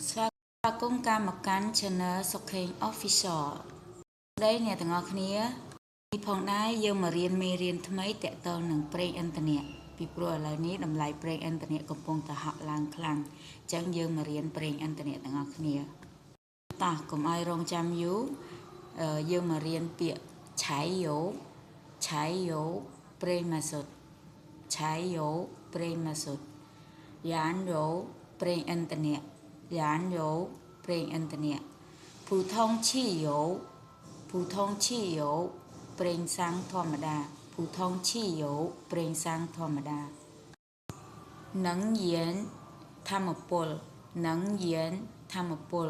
ស្វាគមន៍ការមកកាន់ Channel សុខេង Official ស្ដីអ្នកទាំងអស់គ្នានេះផងដែរយើងមករៀនមេរៀនថ្មីតាក់ទងនឹងប្រេងឥន្ធនៈពីព្រោះឥឡូវនេះតម្លៃប្រេងឥន្ធនៈកំពុងតែហក់ឡើងខ្លាំងអញ្ចឹងយើងមករៀនប្រេងឥន្ធនៈទាំងអស់គ្នាតោះកុំឲ្យរងចាំយូរយើងមករៀនពាក្យឆៃយោឆៃយោប្រេងម៉ាស៊ូតឆៃយោប្រេងម៉ាស៊ូតយ៉ានយោប្រេងឥន្ធនៈ燃油ប្រេងឥន្ធនៈ普通汽油普通汽油ប្រេងសាំងធម្មតា普通汽油ប្រេងសាំងធម្មតា能源ធម្មពល能源ធម្មពល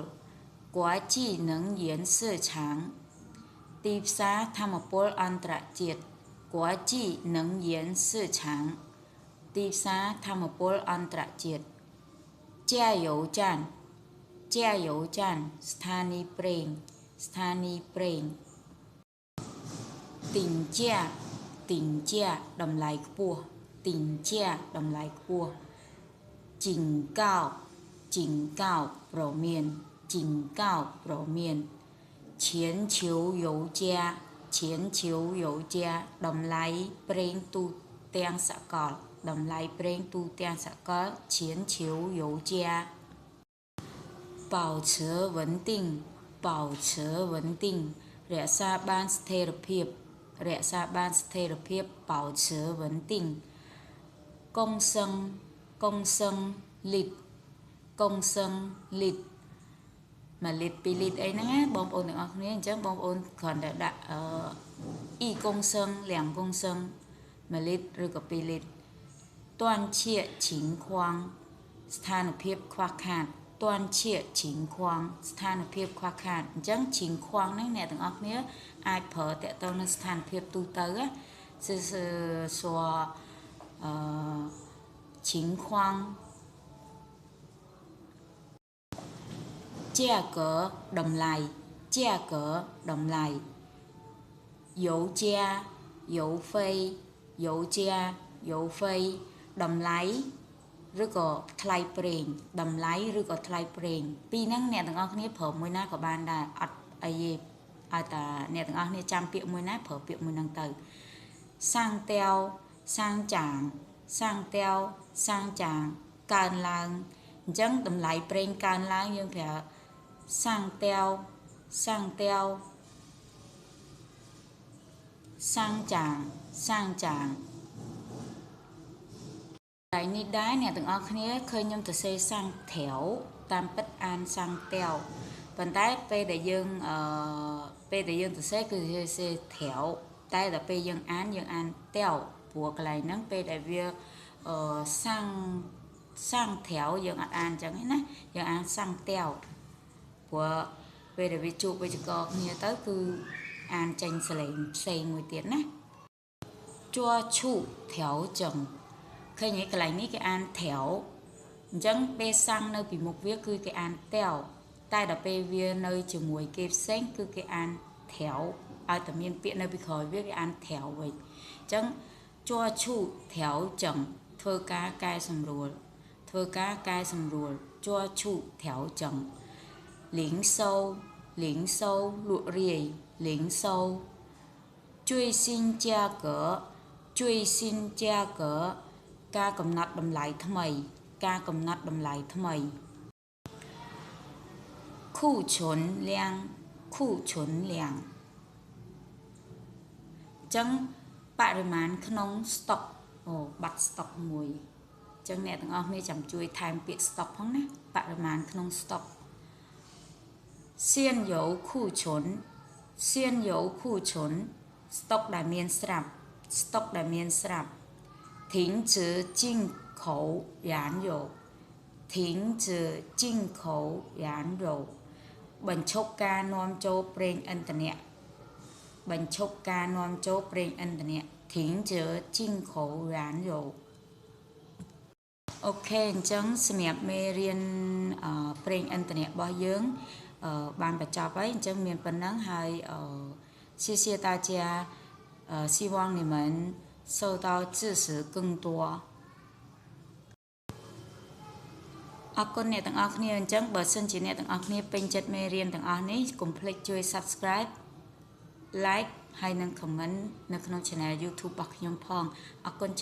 国际能源市场ទីផ្សារធម្មពលអន្តរជាតិ国际能源市场ទីផ្សារធម្មពលអន្តរជាតិ加油站加油站ស្ថានីយ៍ប្រេងស្ថានីយ៍ប្រេងទីងជាទីងជាតម្លៃខ្ពស់ទីងជាតម្លៃខ្ពស់ជីងកោជីងកោប្រមានជីងកោប្រមាន全球油价全球油价តម្លៃប្រេងទូទាំងសកលតម្លៃប្រេងទូទាំងសកល全球油价保持稳定保持稳定រក្សាបានស្ថិរភាពរក្សាបានស្ថិរភាព保持稳定公升公升លីត្រ公升លីត្រ1លីត្រ2លីត្រអីហ្នឹងណាបងប្អូនទាំងអស់គ្នាអញ្ចឹងបងប្អូនគ្រាន់តែដាក់អឺ1公升2公升1លីត្រឬក៏2លីត្រ断切情况ស្ថានភាពខ្វះខាត断切情况ស្ថានភាពខ្វះខាតអញ្ចឹង情况ហ្នឹងអ្នកទាំងអស់គ្នាអាចប្រើតាក់ទងនឹងស្ថានភាពទូទៅណា是说情况价格តម្លៃ价格តម្លៃ油价油费油价油费តម្លៃឬក៏ថ្លៃប្រេងតម្លៃឬក៏ថ្លៃប្រេងពីរហ្នឹងអ្នកទាំងអស់គ្នាប្រើមួយណាក៏បានដែរអត់អីទេឲ្យតែអ្នកទាំងអស់គ្នាចាំពាក្យមួយណាប្រើពាក្យមួយហ្នឹងទៅសាំងតេវសាំងចាងសាំងតេវសាំងចាងកើនឡើងអញ្ចឹងតម្លៃប្រេងកើនឡើងយើងប្រើសាំងតេវសាំងតេវសាំងចាងសាំងចាងកន្លែងនេះដែរអ្នកទាំងអស់គ្នាឃើញខ្ញុំទៅសេសាំងត្រាវតាមពិតអានសាំងតេវប៉ុន្តែពេលដែលយើងទៅសេគឺសេត្រាវតែដល់ពេលយើងអានតេវព្រោះកន្លែងហ្នឹងពេលដែលវាសាំងសាំងត្រាវយើងអត់អានអញ្ចឹងទេណាយើងអានសាំងតេវព្រោះពេលដែលវាជួបវិជ្ជករគ្នាទៅគឺអានចេញសលេងផ្សេងមួយទៀតណាជួឈុត្រាវចឹងឃើញឯកន្លែងនេះគេអានត្រាវអញ្ចឹងពេលសាំងនៅពីមុខវាគឺគេអានតេវតែដល់ពេលវានៅជាមួយគេផ្សេងគឺគេអានត្រាវឲ្យតែមានពាក្យនៅពីក្រោយវាគេអានត្រាវវិញអញ្ចឹងជួឈុត្រាវចឹងធ្វើការកែសម្រួលធ្វើការកែសម្រួលជួឈុត្រាវចឹងលីងសូលីងសូលក់រាយលីងសូជួយស៊ីនជាកជួយស៊ីនជាកការកំណត់តម្លៃថ្មីការកំណត់តម្លៃថ្មីគូឈុនលៀងគូឈុនលៀងចឹងបរិមាណក្នុងស្តុកអូបាត់ស្តុកមួយចឹងអ្នកទាំងអស់គ្នាចាំជួយថែមពាក្យស្តុកផងណាបរិមាណក្នុងស្តុកសៀនយោគូឈុនសៀនយោគូឈុនស្តុកដែលមានស្រាប់ស្តុកដែលមានស្រាប់停止进口燃油停止进口燃油បញ្ឈប់ការនាំចូលប្រេងឥន្ធនៈបញ្ឈប់ការនាំចូលប្រេងឥន្ធនៈ停止进口燃油អូខេអញ្ចឹងសម្រាប់មេរៀនប្រេងឥន្ធនៈរបស់យើងបានបញ្ចប់ហើយអញ្ចឹងមានប៉ុណ្ណឹងហើយ谢谢大家希望你们受到知识更多。អរគុណអ្នកទាំងអស់គ្នាអញ្ចឹងបើសិនជាអ្នកទាំងអស់គ្នាពេញចិត្តមេរៀនទាំងអស់នេះកុំភ្លេចជួយ Subscribe like ហើយនិង comment នៅក្នុង Channel YouTube របស់ខ្ញុំផងអរគុណច្រើន។